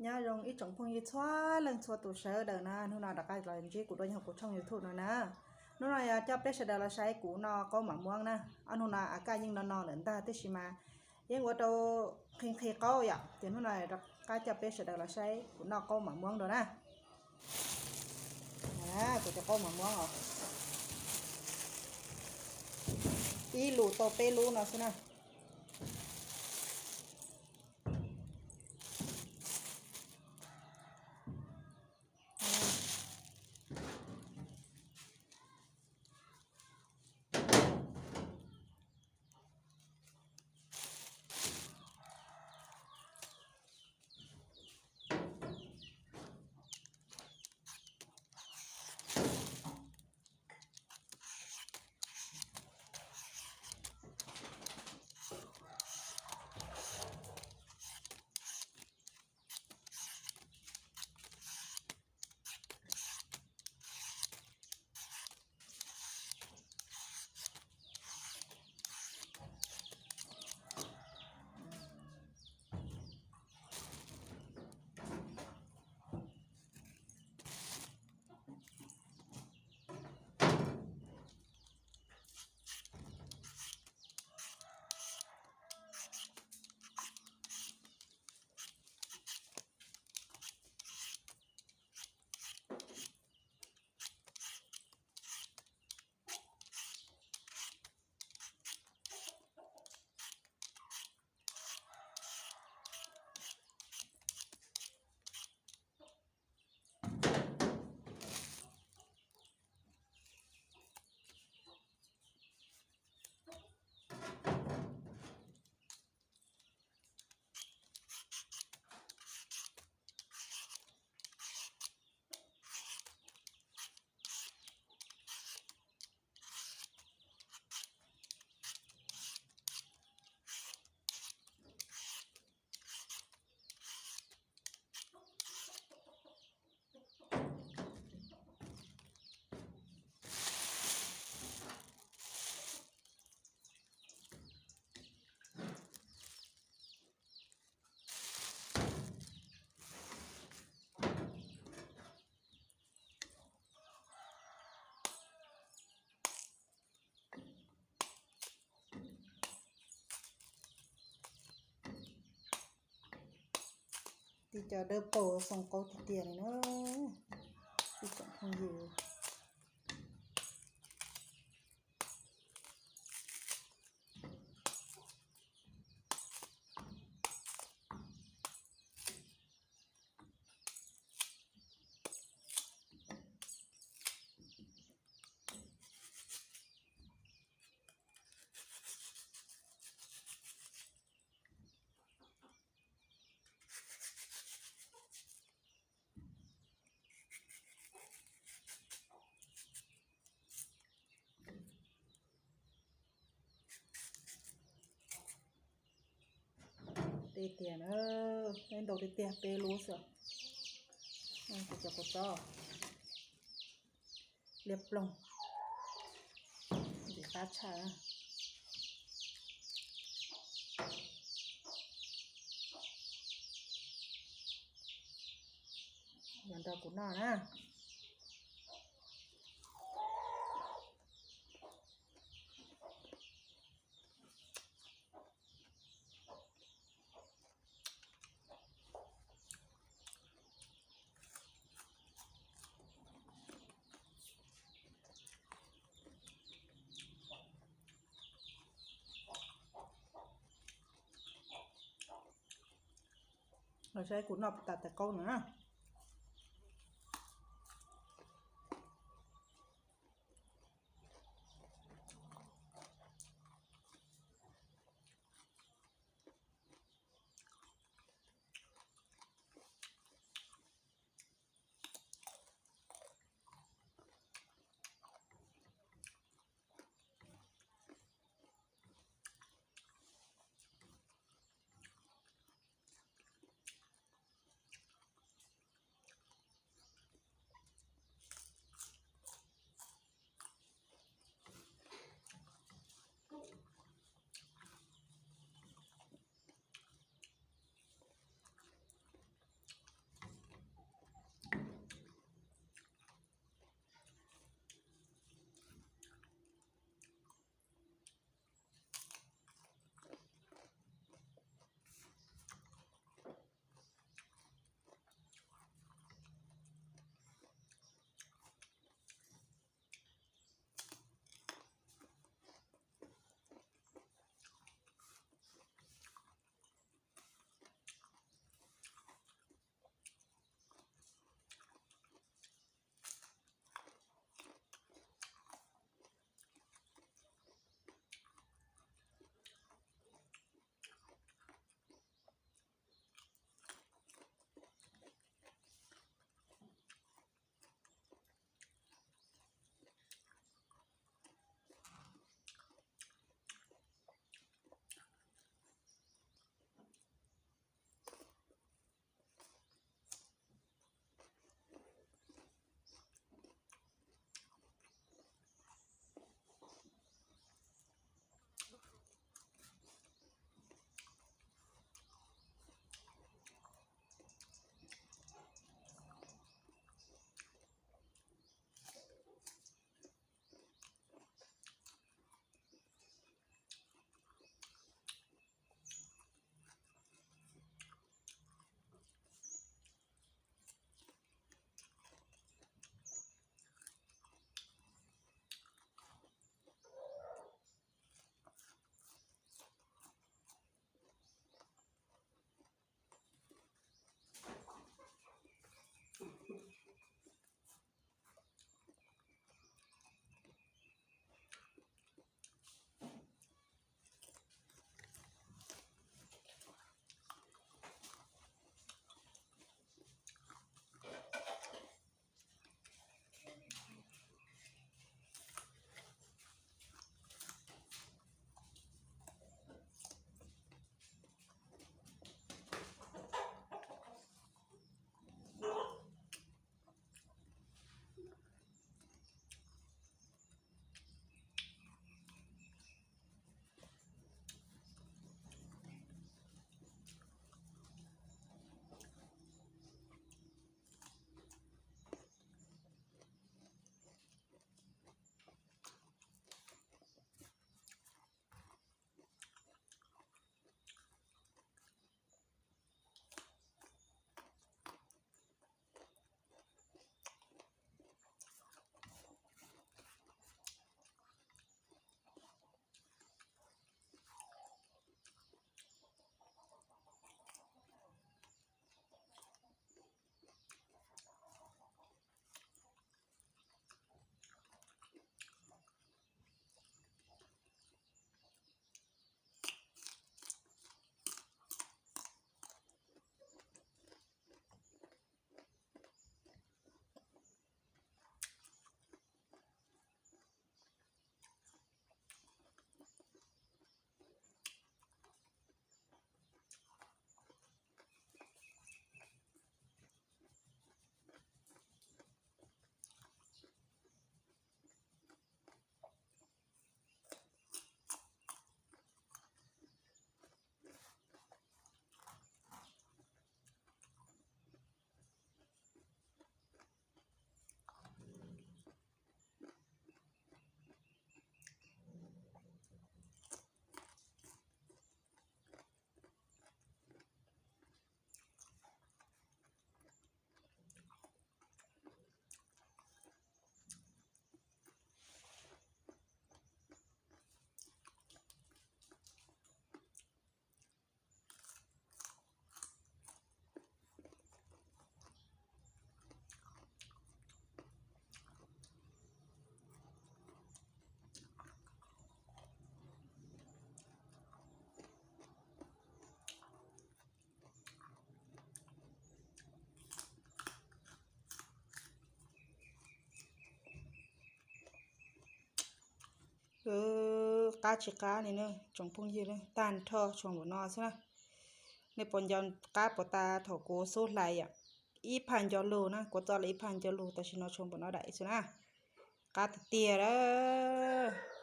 Nyob zoo ib tsoom phooj ywg txhua leej txhua tus sawv daws na, hnub no rov qab los ntsib kuv dua nyob kuv tshooj YouTube no na. Hnub no yog coj peb sawv daws los saib kuv noj qaub maj muab na. Ob hnub no a kaj yeej no no lawm ntag, tiam sis mas yeej ua rau nqhis nqhis qaub yom, ces hnub no rov qab coj peb sawv daws los saib kuv noj qaub maj muab dua na. Kuv cov qaub maj muab os, ib lus tau peb lub no xwb na. Tig cov dawb paug xoo qaub tiag tiag li na, ib tsoom phooj ywg. Tiag tiag na, ntau tiag tiag, peb lub xwb. Kuv cov kua txob liab ploog, ntxim qab tshaj. Los nrog kuv noj na. Los saib kuv noj tas tais qaub no na. Qab tsis qab li na tsoom phooj ywg, tag nrho tshuav npaum no xwb na. Nej puas nco qab puas tas thaum kuv xub hlais yom? Ib phav nco lug na, kuv txo lawm ib phav nco lug, tam sim no tshuav npaum no daim xwb na. Qab tiag tiag lawm.